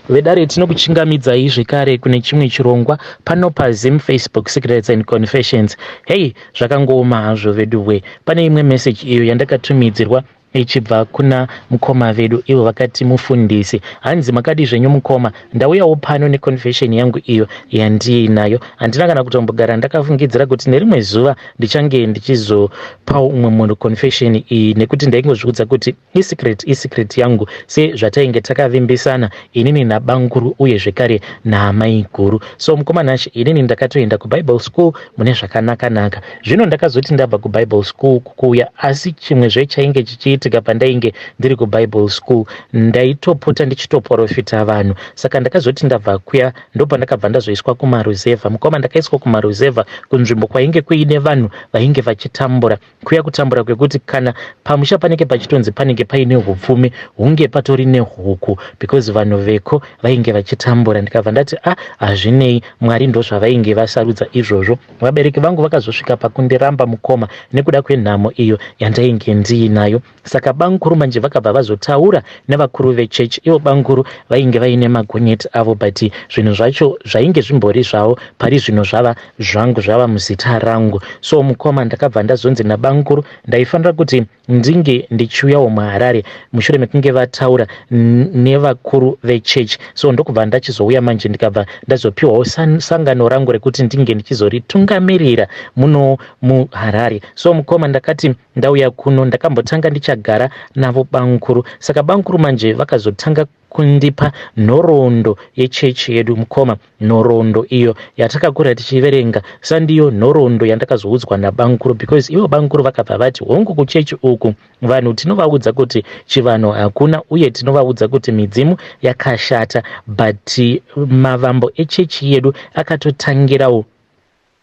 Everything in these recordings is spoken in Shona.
Vedare tinokuchingamidzai zvekare kune chimwe chirongwa pano paZim Facebook Secrets and Confessions. Hey, zvakangooma hazvo veduwe. Pane imwe message iyo yandakatumidzirwa ichibva kuna mukoma vedu ivo vakati mufundisi hanzi makadii zvenyu mukoma ndauyawo pano neconfession yangu iyo yandiinayo handina kana kutombogara ndakafungidzira kuti nerimwe zuva ndichange ndichizopawo umwe munhu confession iyi nekuti ndaingozviudza kuti isecret isecret yangu sezvatainge takavimbisana inini nabanguru uye zvekare naamaiguru so mukoma Nashe inini ndakatoenda kubible school mune zvakanaka-naka zvino ndakazoti ndabva kubible school kukuuya asi chimwezve chainge chichiitika pandainge ndiri kubible school ndaitopota ndichitoprofita vanhu saka ndakazoti ndabva kuya ndopandakabva ndazoiswa kumaruzevha mukoma ndakaiswa kumaruzevha kunzvimbo kwainge kuine vanhu vainge vachitambura kuya kutambura kwekuti kana pamusha panenge pachitonzi panenge paine upfumi hunge patori nehuku because vanhu veko vainge vachitambura ndikabva ndati a ah, hazvinei mwari ndozvavainge vasarudza izvozvo vabereki vangu vakazosvika pakundiramba mukoma nekuda kwenhamo iyo yandainge ndiinayo saka banguru manje vakabva vazotaura nevakuru vechechi ivo banguru vainge vaine magonyeti avo but zvinhu zvacho zvainge zvimbori zvavo pari zvino zvava zvangu zvava muzita rangu so mukoma ndakabva ndazonzi nabanguru ndaifanira kuti ndinge ndichiuyawo muharare mushure mekunge vataura nevakuru vechechi so ndokubva ndachizouya manje ndikabva ndazopiwawo sangano rangu rekuti ndinge ndichizoritungamirira muno muharare so mukoma ndakati ndauya kuno ndakambotanga ndichagara navo bamukuru saka bamukuru manje vakazotanga kundipa nhoroondo yechechi yedu mukoma nhoroondo iyo yatakakura tichiverenga sandiyo nhoroondo yandakazoudzwa nabamukuru because ivo bamukuru vakabva vati hongu kuchechi uku vanhu tinovaudza kuti chivanhu hakuna uye tinovaudza kuti midzimu yakashata but mavambo echechi yedu akatotangirawo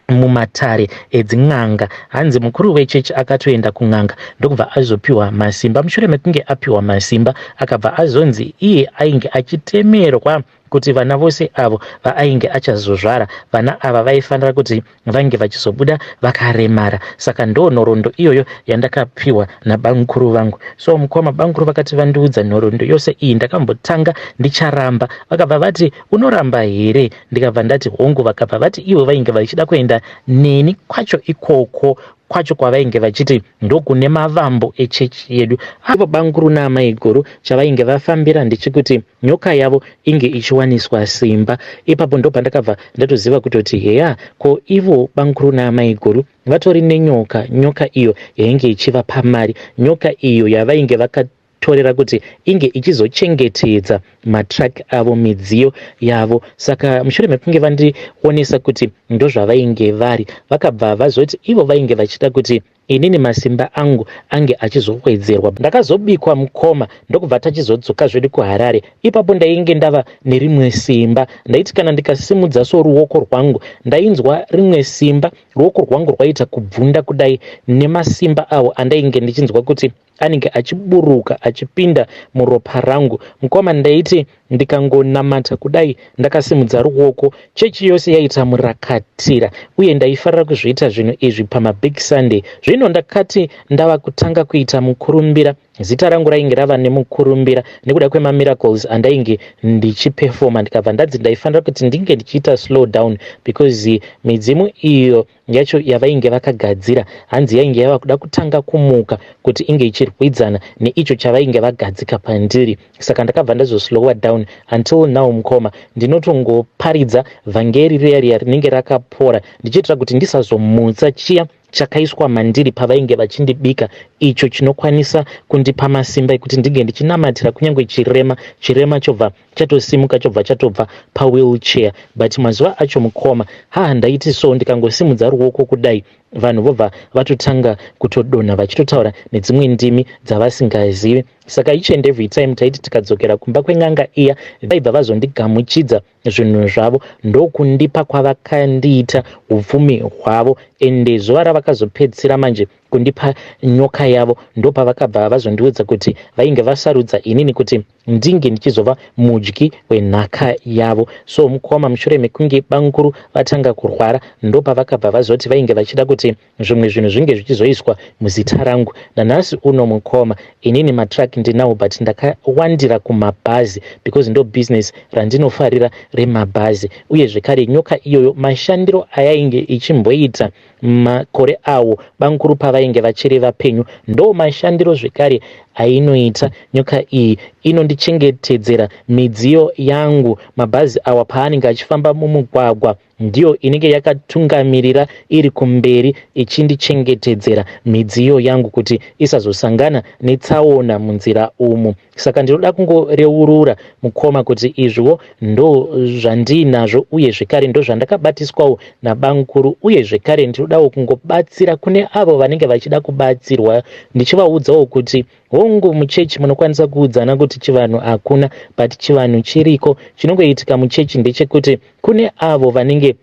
mumatare edzin'anga hanzi mukuru wechechi akatoenda kun'anga ndokubva azopiwa masimba mushure mekunge apiwa masimba akabva azonzi iye ainge achitemerwa kuti vana vose avo vaainge achazozvara vana ava vaifanira kuti vange vachizobuda vakaremara saka ndo nhoroondo iyoyo yandakapiwa nabamukuru vangu so mukoma bamukuru vakati vandiudza nhoroondo yose iyi ndakambotanga ndicharamba vakabva vati unoramba here ndikabva ndati hongu vakabva vati ivo vainge vachida kuenda neni kwacho ikoko kwacho kwavainge vachiti ndokune mavambo echechi yedu avo banguru naamaiguru chavainge vafambira ndechekuti nyoka yavo inge ichiwaniswa simba ipapo ndopandakabva ndatoziva kutoti heya ko ivo banguru naamaiguru vatori nenyoka nyoka iyo yainge ichivapa mari nyoka iyo yavainge vaka torera kuti inge ichizochengetedza matruck avo midziyo yavo saka mushure mekunge vandionesa kuti ndozvavainge vari vakabva vazoti ivo vainge vachida kuti inini masimba angu ange achizowedzerwa ndakazobikwa mukoma ndokubva tachizodzoka zvedu kuharare ipapo ndainge ndava nerimwe simba ndaiti kana ndikasimudza so ruoko rwangu ndainzwa rimwe simba ruoko rwangu rwaita kubvunda kudai nemasimba awo andainge ndichinzwa kuti anenge achiburuka achipinda muropa rangu mukoma ndaiti ndikangonamata kudai ndakasimudza ruoko chechi yose yaita murakatira uye ndaifarira kuzviita zvinhu izvi pamabig sunday zvino ndakati ndava kutanga kuita mukurumbira zita rangu rainge rava nemukurumbira nekuda kwemamiracles andainge ndichipefoma ndikabva ndadzi ndaifanira kuti ndinge ndichiita slow down because midzimu iyo yacho yavainge vakagadzira hanzi yainge yava kuda kutanga kumuka kuti inge ichirwidzana neicho chavainge vagadzika pandiri saka ndakabva ndazoslowa down until now mukoma ndinotongoparidza vhangeri riya riya rinenge rakapora ndichiitira kuti ndisazomutsa chiya chakaiswa mandiri pavainge vachindibika icho chinokwanisa kundipa masimba ekuti ndinge ndichinamatira kunyange chirema chirema chobva chatosimuka chobva chatobva pawheelchair but mazuva acho mukoma haa ndaiti so ndikangosimudza ruoko kudai vanhu vobva vatotanga kutodonha vachitotaura nedzimwe ndimi dzavasingazivi saka each and every time taiti tikadzokera kumba kwen'anga iya vaibva vazondigamuchidza zvinhu zvavo ndokundipa kwavakandiita upfumi hwavo ende zuva ravakazopedzisira manje Kundipa nyoka yavo ndopavakabva vazondiudza kuti vainge vasarudza inini kuti ndinge ndichizova mudyi wenhaka yavo. So mukoma, mushure mekunge bamukuru vatanga kurwara, ndopavakabva vazoti vainge vachida kuti zvimwe zvinhu zvinge zvichizoiswa muzita rangu. Nanhasi uno mukoma, inini matruck ndinawo, but ndakawandira kumabhazi because ndo business randinofarira remabhazi. Uye zvekare nyoka iyoyo, mashandiro ayainge ichimboita makore awo bamukuru pavainge vachiri vapenyu, ndo mashandiro zvekare ainoita. Nyoka iyi inondichengetedzera midziyo yangu. Mabhazi awa paanenge achifamba mumugwagwa, ndiyo inenge yakatungamirira iri kumberi ichindichengetedzera midziyo yangu kuti isazosangana netsaona munzira umu. Saka ndinoda kungoreurura mukoma kuti izviwo ndo zvandiinazvo, uye zvekare ndo zvandakabatiswawo nabamukuru. Uye zvekare ndinodawo kungobatsira kune avo vanenge vachida kubatsirwa, ndichivaudzawo kuti hongu, muchechi munokwanisa kuudzana kuti chivanhu hakuna, but chivanhu chiriko. Chinongoitika muchechi ndechekuti kune avo vanenge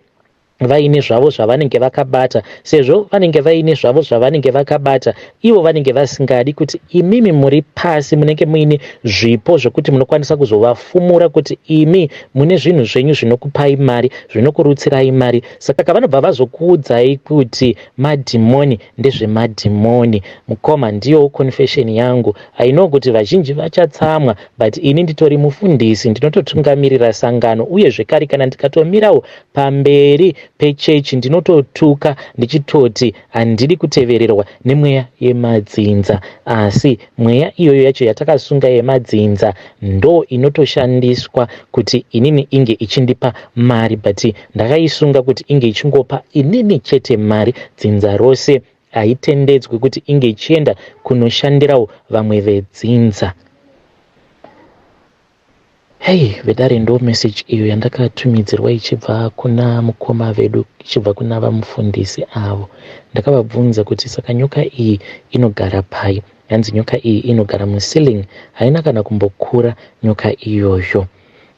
vaine zvavo zvavanenge vakabata. Sezvo vanenge vaine zvavo zvavanenge vakabata, ivo vanenge vasingadi kuti imimi muri pasi munenge muine zvipo zvokuti munokwanisa kuzovafumura kuti imi mune zvinhu zvenyu zvinokupai mari, zvinokurutsirai mari. Saka vanobva vazokuudzai kuti madhimoni ndezvemadhimoni. Mukoma, ndiyowo confession yangu. I know kuti vazhinji vachatsamwa, but ini nditori mufundisi, ndinototungamirira sangano. Uye zvekare kana ndikatomirawo pamberi pechechi, ndinototuka ndichitoti handidi kutevererwa nemweya yemadzinza. Asi mweya iyoyo yacho yatakasunga yemadzinza ndo inotoshandiswa kuti inini inge ichindipa mari, but ndakaisunga kuti inge ichingopa inini chete mari. Dzinza rose haitendedzwi kuti inge ichienda kunoshandirawo vamwe vedzinza. Hei vedare, ndo message iyo yandakatumidzirwa ichibva kuna mukoma vedu, ichibva kuna vamufundisi avo. Ndakavabvunza kuti saka nyoka iyi inogara pai? Hanzi nyoka iyi inogara muceiling. Haina kana kumbokura nyoka iyoyo,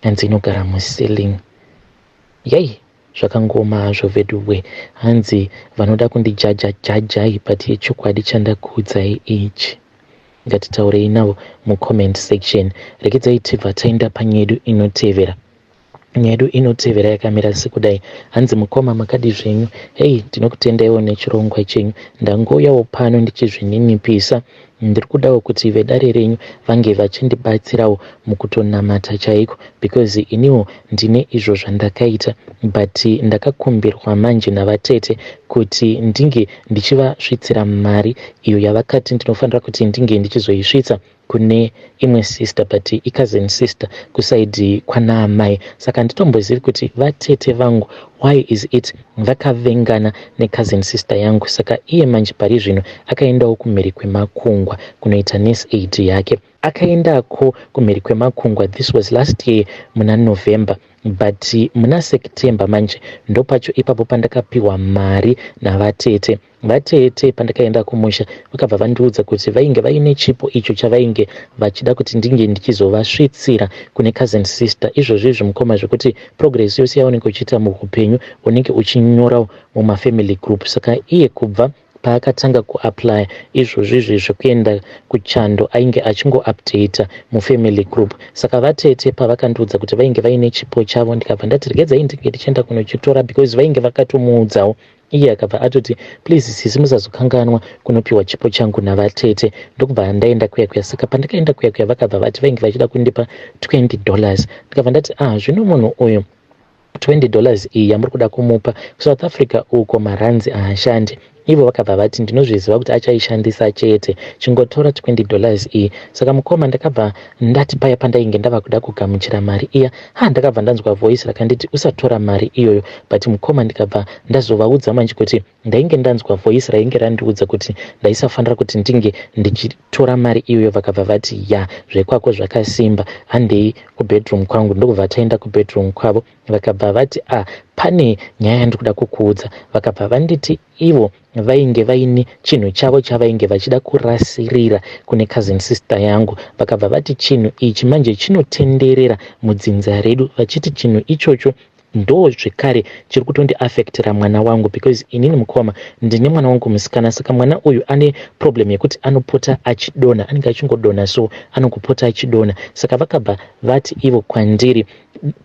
hanzi inogara muceiling. Yei, zvakangoma hazvo veduwe. Hanzi vanoda kundijaja jajai, but yechokwadi chandakuudzai ichi. Ngatitaurei navo mucomment section. Rekedzai tibva taenda panyedu inotevera. Nyedu inotevera yakamira sekudai. Hanzi, "Mukoma, makadi zvenyu? Hei, ndinokutendaiwo nechirongwa chenyu. Ndangouyawo pano ndichizvininipisa. Ndiri kudawo kuti vedare renyu vange vachindibatsirawo mukutonamata chaiko, because iniwo ndine izvo zvandakaita, but ndakakumbirwa manje navatete kuti ndinge ndichivasvitsira mari iyo yavakati ndinofanira kuti ndinge ndichizoisvitsa kune imwe sister, but icousin sister kuside kwanaamai. Saka handitombozivi kuti vatete vangu, why is it vakavengana necousin sister yangu? Saka iye manje pari zvino akaendawo kumhiri kwemakungwa kunoita nurse aid yake. Akaendako kumhiri kwemakungwa, this was last year muna November, but muna September manje ndopacho ipapo pandakapiwa mari navatete. Vatete pandakaenda kumusha vakabva vandiudza kuti vainge vaine chipo icho chavainge vachida kuti ndinge ndichizovasvitsira kune cousin sister. Izvozvo izvi mukoma, zvekuti progress yose yaunenge uchiita muupenyu unenge uchinyorawo mumafamily group. Saka iye kubva paakatanga kuapplya izvozvo izvi zvekuenda kuchando, ainge achingoupdata mufamily group. Saka vatete pavakandiudza kuti vainge vaine chipo chavo, ndikabva ndati regedzai ndinge ndichienda kunochitora, because vainge vakatomuudzawo. Iye akabva atoti, 'Please sisi, musazokanganwa kunopiwa chipo changu navatete.' Ndokubva ndaenda kuya kuya. Saka pandakaenda kuya kuya, vakabva vati vainge vachida kundipa $20. Ndikabva ndati, 'Ah, zvino munhu uyu, $20 iyi yamuri kuda kumupa, kuSouth Africa uko maranzi haashandi.' Ivo vakabva vati, 'Ndinozviziva kuti achaishandisa chete, chingotora $20 iyi.' Saka mukoma, ndakabva ndati paya pandainge ndava kuda kugamuchira mari iya, ha, ndakabva ndanzwa voice rakanditi, 'Usatora mari iyoyo.' But mukoma, ndikabva ndazovaudza manje kuti ndainge ndanzwa voice rainge randiudza kuti ndaisafanira kuti ndinge ndichitora mari iyoyo. Vakabva vati, 'Ya, zvekwako zvakasimba, handei kubedroom kwangu.' Ndokubva taenda kubedroom kwavo. Vakabva vati, 'A, pane nyaya yandiri kuda kukuudza.' Vakabva vanditi ivo vainge vaine chinhu chavo chavainge vachida kurasirira kune cousin sister yangu. Vakabva vati chinhu ichi manje chinotenderera mudzinza redu, vachiti chinhu ichocho Ndo zvekare chiri kutondiafektira mwana wangu, because inini mukoma ndine mwana wangu musikana. Saka mwana uyu ane problem yekuti anopota achidonha, anenge achingodonha, so anongopota achidonha. Saka vakabva vati ivo kwandiri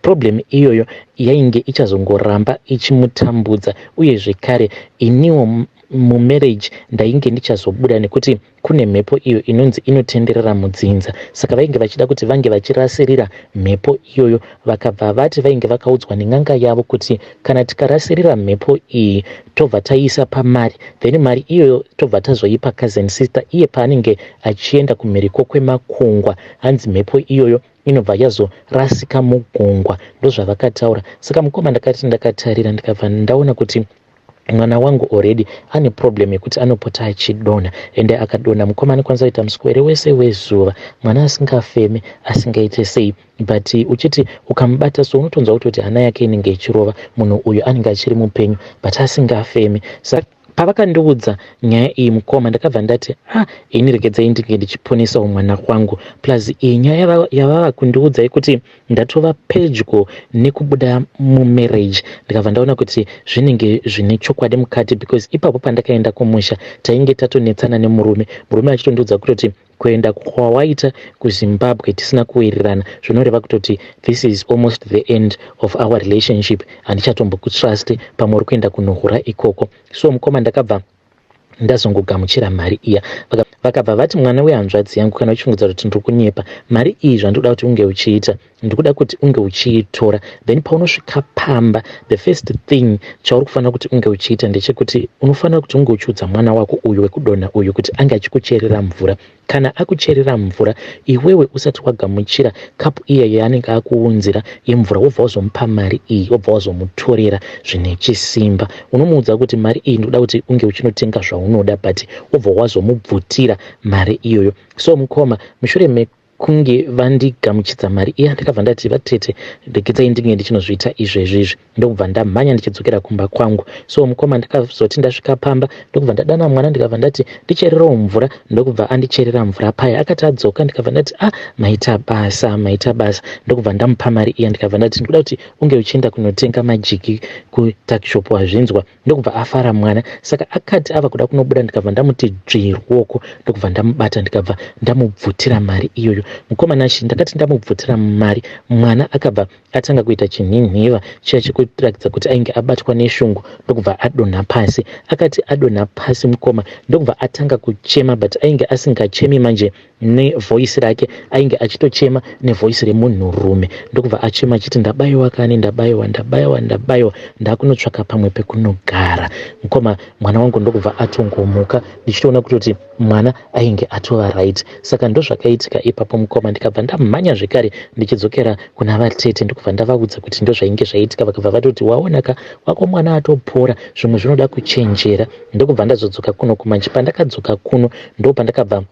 problem iyoyo yainge ichazongoramba ichimutambudza, uye zvekare iniwo mumarriage ndainge ndichazobuda nekuti kune mhepo iyo inonzi inotenderera mudzinza. Saka vainge vachida kuti vange vachirasirira mhepo iyoyo. Vakabva vati vainge vakaudzwa nen'anga yavo kuti kana tikarasirira mhepo iyi, tobva taiisa pamari, then mari iyoyo tobva tazoipa cousin sister, iye paanenge achienda kumhiriko kwemakungwa, hanzi mhepo iyoyo inobva yazorasika mugungwa. Ndozvavakataura. Saka mukoma, ndakati ndakatarira, ndikabva ndaona kuti mwana wangu already ane problem yekuti anopota achidonha. Ende akadonha, mukoma, anokwanisa kuita muswere wese wezuva mwana asingafemi, asingaite sei, but uchiti ukamubata so unotonzwa kutoti hana yake inenge ichirova. Munhu uyu anenge achiri mupenyu but asingafemi. Saka pavakandiudza nyaya iyi, mukoma, ndakabva ndati, "Ah, ini regedzai ndinge ndichiponesawo mwana wangu." Plus iyi nyaya yavava kundiudza yekuti ndatova pedyo nekubuda mumarriage, ndikabva ndaona kuti zvinenge zvine chokwadi mukati, because ipapo pandakaenda kumusha tainge tatonetsana nemurume, murume achitondiudza kutoti kuenda kwawaita kuZimbabwe tisina kuwirirana zvinoreva kutoti this is almost the end of our relationship, handichatombokutrust, pamwe uri kuenda kunohura ikoko. So mukoma, ndakabva ndazongogamuchira mari iya. Vakabva vati, "Mwana wehanzvadzi yangu, kana uchifungudza kuti ndiri kunyepa, mari iyi zvandinoda kuti unge uchiita, ndikuda kuti unge uchiitora, then paunosvika pamba, the first thing chauri kufanira kuti unge uchiita ndechekuti unofanira kuti unge uchiudza mwana wako uyu wekudonha uyu kuti ange achikucherera mvura. Kana akucherera mvura, iwewe usati wagamuchira kapu iya yaanenge akuunzira yemvura, wobva wazomupa mari iyi, wobva wazomutorera zvine chisimba. Unomuudza kuti mari iyi ndikuda kuti unge uchinotenga zvaunoda, but wobva wazomubvutira mari iyoyo." So mukoma, mushure mekunge vandigamuchidza mari iya, ndakabva ndati, "Vatete, regedzai ndinge ndichinozviita izvezvi izvi." Ndokubva ndamhanya ndichidzokera kumba kwangu. So mukoma, ndakazoti ndasvika pamba, ndokubva ndadana mwana, ndikabva ndati, "Ndichererewo mvura." Ndokubva andicherera mvura paya. Akati adzoka, ndikabva ndati, "Ah, maita basa, maita basa." Ndokubva ndamupa mari iya, ndikabva ndati, "Ndikuda kuti unge uchienda kunotenga majiki kutuckshop, wazvinzwa?" Ndokubva afara mwana. Saka akati ava kuda kunobuda, ndikabva ndamuti dzvi ruoko, ndokubva ndamubata, ndikabva ndamubvutira mari iyoyo. Mukoma Nashi, ndakati ndamubvutira mari, mwana akabva atanga kuita chinhinhiva chiya chekuratidza kuti ainge abatwa neshungu, ndokubva adonha pasi. Akati adonha pasi, mukoma, ndokubva atanga kuchema, but ainge asingachemi manje nevoice rake, ainge achitochema nevoice remunhurume. Ndokubva achema achiti, "Ndabayiwa kani, ndabayiwa, ndabayiwa, ndabayiwa, ndakunotsvaka pamwe pekunogara." Mukoma, mwana wangu ndokubva atongomuka, ndichitoona kutoti mwana ainge atova right. Saka ndozvakaitika ipapo, mukoma. Ndikabva ndamhanya zvekare ndichidzokera kuna vatete, ndokubva ndavaudza kuti ndozvainge zvaitika. Vakabva vatoti, "Waonaka wako mwana atopora, zvimwe zvinoda kuchenjera." Ndokubva ndazodzoka kuno kumanje. Pandakadzoka kuno, ndo pandakabva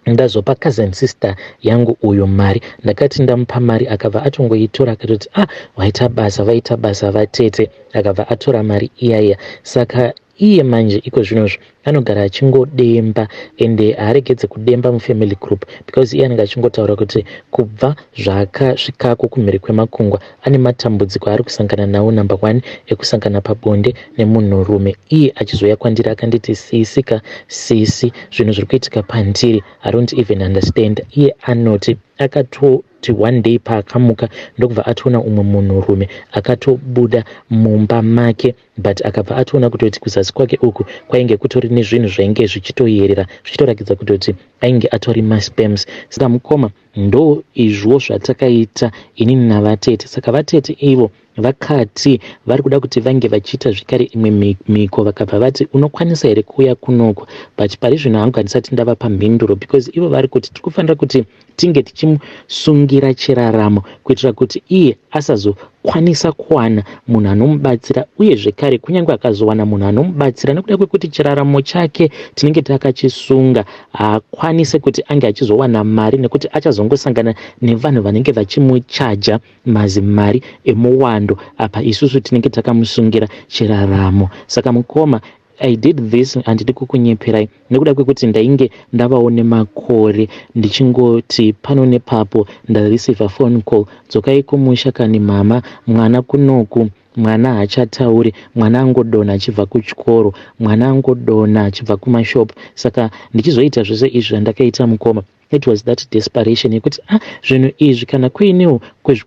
ndazopa cousin sister yangu uyo mari. Ndakati ndamupa mari, akabva atongoitora, akatoti, "Ah, waita basa, vaita basa vatete." Akabva atora mari iyaiya. Saka iye manje iko zvinozvo anogara achingodemba, ende haaregedze kudemba mufamily group, because iye anenge achingotaura kuti kubva zvaakasvikako kumhiri kwemakungwa ane matambudziko aari kusangana nawo. Number one, ekusangana pabonde nemunhurume. Iye achizouya kwandiri akanditi, "Sisi ka, sisi, zvinhu zviri kuitika pandiri, I don't even understand." Iye anoti akatoti one day paakamuka, ndokubva atoona umwe munhurume akatobuda mumba make, but akabva atoona kutoti kuzasi kwake uku kwainge kutori nezvinhu zvainge zvichitoyerera, zvichitorakidza kutoti ainge atori masperms. Saka mukoma, ndo izvo zvatakaita inini navatete. Saka vatete ivo vakati vari kuda kuti vange vachiita zvekare imwe mhiko. Vakabva vati, "Unokwanisa here kuuya kunoko?" But pari zvino hangu handisati ndavapa mhinduro, because ivo vari kuti tiri kufanira kuti tinge tichimusungira chiraramo kuitira kuti iye asazokwanisa kuwana munhu anomubatsira, uye zvekare kunyange akazowana munhu anomubatsira, nekuda kwekuti chiraramo chake tinenge takachisunga, haakwanise kuti ange achizowana mari, nekuti achazongosangana nevanhu vanenge vachimuchaja mazimari emuwando, apa isusu tinenge takamusungira chiraramo. Saka mukoma, I did this, handidi kukunyeperai, nekuda kwekuti ndainge ndavawo nemakore ndichingoti pano nepapo ndareceiva phone call, "Dzokai kumusha kani mama, mwana kunoku, mwana haachatauri, mwana angodonha achibva kuchikoro, mwana angodonha achibva kumashopu." Saka ndichizoita zvese izvi zvandakaita, mukoma, it was that desperation yekuti, ah, zvinhu izvi kana kuinewo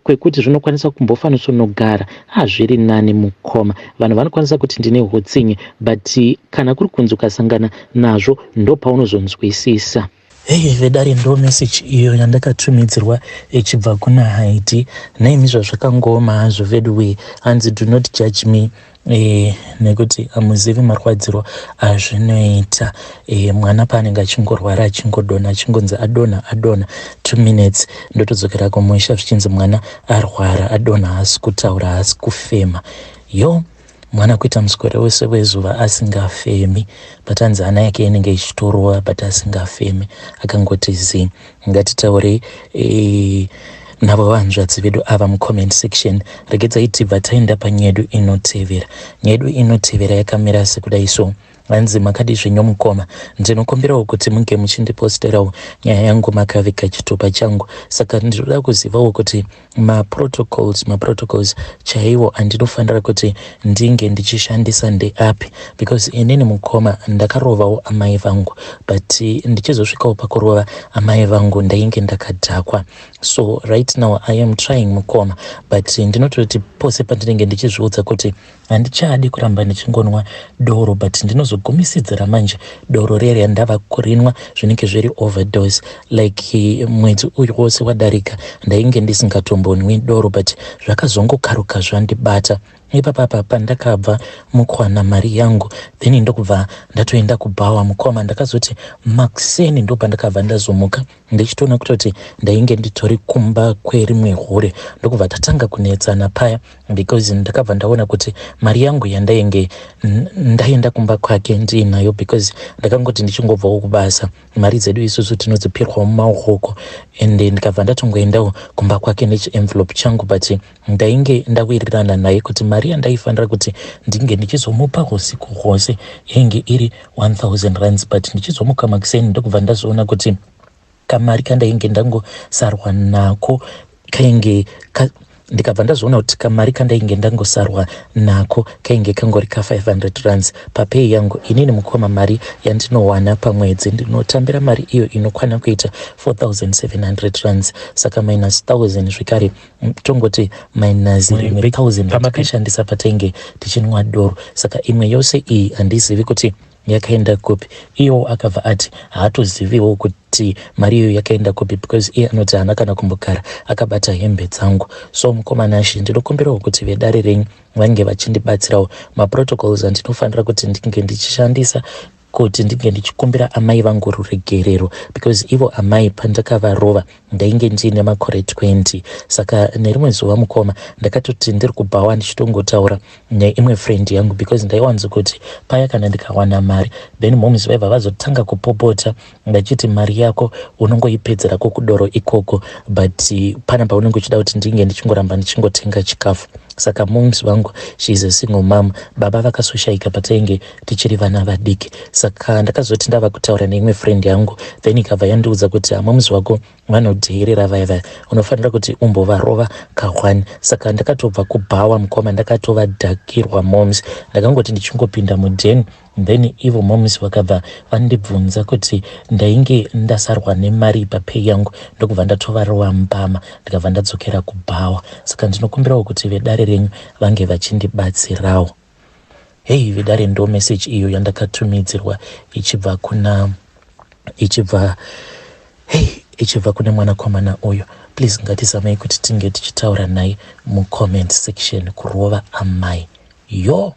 kwekuti zvinokwanisa kumbofanisonogara, ah, zviri nani, mukoma. Vanhu vanokwanisa kuti ndine utsinye, but kana kuri kunzi ukasangana nazvo, ndo paunozonzwisisa. Hei vedare, ndo meseji iyo yandakatumidzirwa ichibva kuna Haiti. Naimi zvazvakangooma hazvo veduwe. Hanzi, "Do not judge me, nekuti hamuzivi marwadziro azvinoita." Mwana paanenge achingorwara, achingodonha, achingonzi adonha, adonha, 2 minutes ndotodzokera kumusha zvichinzi mwana arwara, adonha, haasi kutaura, haasi kufema. Yo, mwana kuita muswere wese wezuva asingafemi, but hanzi hana yake inenge ichitorova but asingafemi, akangoti zii. Ngatitaurei navo vanzvadzi vedu ava mucomment section. Regedzai tibva taenda panyaya yedu inotevera. Nyaya yedu inotevera yakamira sekudai so. Hanzi, "Makadi zvenyu mukoma? Ndinokumbirawo kuti munge muchindiposterawo nyaya yangu makaviga chitupa changu. Saka ndinoda kuzivawo kuti maprotocols chaiwo andinofanira kuti ndinge ndichishandisa ndeapi, because inini mukoma ndakarovawo amai vangu, but ndichizosvikawo pakurova amai vangu ndainge ndakadhakwa. So right now I am trying, mukoma, but ndinototi pose pandinenge ndichizviudza kuti handichadi kuramba ndichingonwa doro, but ndinozogumisidzira manje doro rere ndava kurinwa zvinenge zviri overdose. Like mwedzi uyu wose wadarika ndainge ndisingatombonwi doro, but zvakazongokaruka zvandibata ipapapa pandakabva mukwana mari yangu, then ndokubva ndatoenda kubhawa, mukoma. Ndakazoti makuseni ndo pandakabva ndazomuka ndichitoona kutoti ndainge nditori kumba kwerimwe hure. Ndokubva tatanga kunetsana paya, because ndakabva ndaona kuti mari yangu yandainge ndaenda kumba kwake ndiinayo, because ndakangoti ndichingobvawo kubasa, mari dzedu isusu tinodzipirwawo mumaoko, ende ndikabva ndatongoendawo kumba kwake nechienvelope changu. But ndainge ndawirirana naye kuti mari yandaifanira kuti ndinge ndichizomupa usiku hwose yainge iri 1000 rands, but ndichizomuka makuseni ndokubva ndazoona kuti kamari kandainge ndangosarwa nako kainge ka, ndikabva ndazoona kuti kamari kandainge ndangosarwa nako kainge kangori ka500 rands papay yangu. Inini mukoma, mari yandinowana pamwedzi, ndinotambira mari iyo inokwana kuita 4700 rands. Saka minus 1000 zvekare, tongoti minus rimwe 1000 ratakashandisa patainge tichinwa doro. Saka imwe yose iyi handizivi kuti yakaenda kupi." Iyewo akabva ati haatoziviwo kuti mari iyoyo yakaenda kupi, because iye anoti haana kana kumbogara akabata hembe dzangu. "So mukoma Nashe, ndinokumbirawo kuti vedare renyu vange vachindibatsirawo maprotocols andinofanira kuti ndinge ndichishandisa kuti ndinge ndichikumbira amai vangu ruregerero, because ivo amai pandakavarova ndainge ndiine makore 20. Saka nerimwe zuva, mukoma, ndakatoti ndiri kubhawa ndichitongotaura neimwe friend yangu, because ndaiwanza kuti paya kana ndikawana mari, then moms vaibva vazotanga kupopota vachiti, 'Mari yako unongoipedzerako kudoro ikoko, but pana paunenge uchida kuti ndinge ndichingoramba ndichingotenga chikafu.' Saka moms vangu, she is a single mom, baba vakazoshayika patainge tichiri vana vadiki. Saka ndakazoti ndava kutaura neimwe friend yangu, then ikabva yandiudza kuti, 'Moms wako vanodheerera vaya vaya, unofanira kuti umbovarova ka1.' Saka ndakatobva kubhawa, mukoma, ndakatovadhakirwa moms. Ndakangoti ndichingopinda mudheni, then ivo moms vakabva vandibvunza kuti ndainge ndasarwa nemari papay yangu, ndokubva ndatovarova mbama, ndikabva ndadzokera kubhawa. Saka ndinokumbirawo kuti vedare renyu vange vachindibatsirawo." Hei vedare, ndo message iyo yandakatumidzirwa ichibva kuna ichibva hei ichibva kune mwanakomana uyu. Please, ngatizamei kuti tinge tichitaura naye mucomment section. Kurova amai, yo.